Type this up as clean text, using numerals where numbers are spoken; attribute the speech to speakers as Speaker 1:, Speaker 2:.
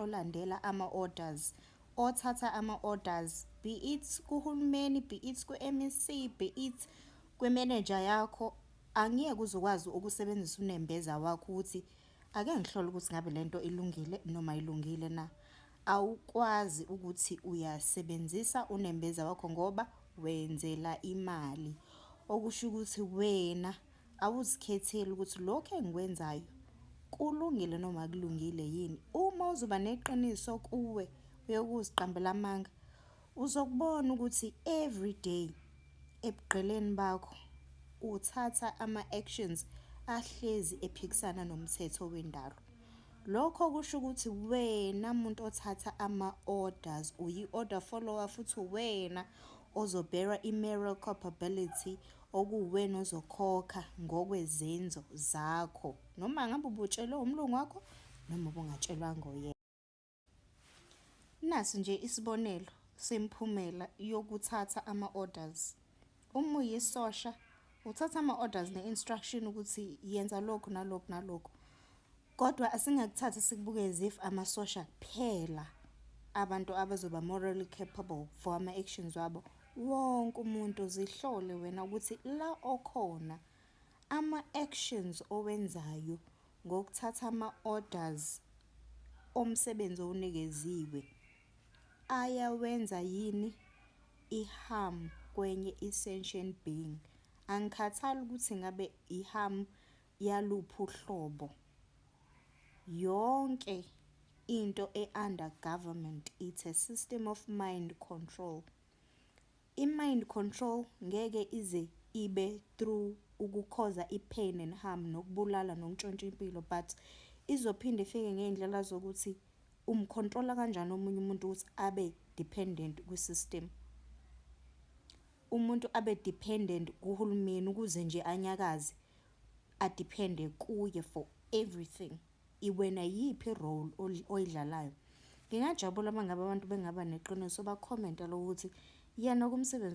Speaker 1: olandela ama-orders, othatha ama-orders, be it kuhulumeni, be it ku-MEC, be it kwi-manager yakho, angeke uze ukwazi ukusebenzisa unembeza wakho ukuthi ake ngihlole ukuthi ngabe lento ilungile noma ayilungile na. Awukwazi ukuthi uyasebenzisa unembeza wakho ngoba wenzela imali. Okusho ukuthi wena awuzikhetheli ukuthi lokhu engikwenzayo kulungile noma akulungile yini. Uma uzoba neqiniso kuwe uyokuziqambela amanga, uzokubona ukuthi everyday ebugqileni bakho uthatha ama-actions ahlezi ephikisana nomthetho wendalo. Lokho kusho ukuthi wena muntu othatha ama-orders uyi-order follower, futhi wena ozo-bear-a i-moral culpability, okuwuwena ozokhokha ngokwezenzo zakho, noma ngabe ubutshelwe umlungu wakho noma ubungatshelwanga uyena. Nasi nje isibonelo semiphumela yokuthatha ama-orders. Uma uyisosha, uthatha ama-orders ne-instruction ukuthi yenza lokhu nalokhu nalokhu. Kodwa asingakuthathi sikubuke as if amasosha kuphela abantu abazoba morally capable for ama-actions wabo. Wonke umuntu, zihlole wena ukuthi la okhona ama-actions owenzayo ngokuthatha ama-orders omsebenzi owunikeziwe ayawenza yini i-harm kwenye i-sentient being. Angikhathali ukuthi ngabe i-harm yaluphi uhlobo. Yonke into e-under government, it's a system of mind control. I-mind control ngeke ize ibe through uku-cause-a i-pain and harm nokubulala nokuntshontsha impilo, but izophinde ifike ngey'ndlela zokuthi um-control-a kanjani omunye umuntu ukuthi abe dependent kwi-system. Umuntu abe dependent kuhulumeni ukuze nje anyakaze, a-depend-e kuye for everything. Wena yiphi i-role oyidlalayo? Ngingajabula uma ngabe abantu bengaba neqiniso, ba-comment-e lokuthi yena kumsebenzi.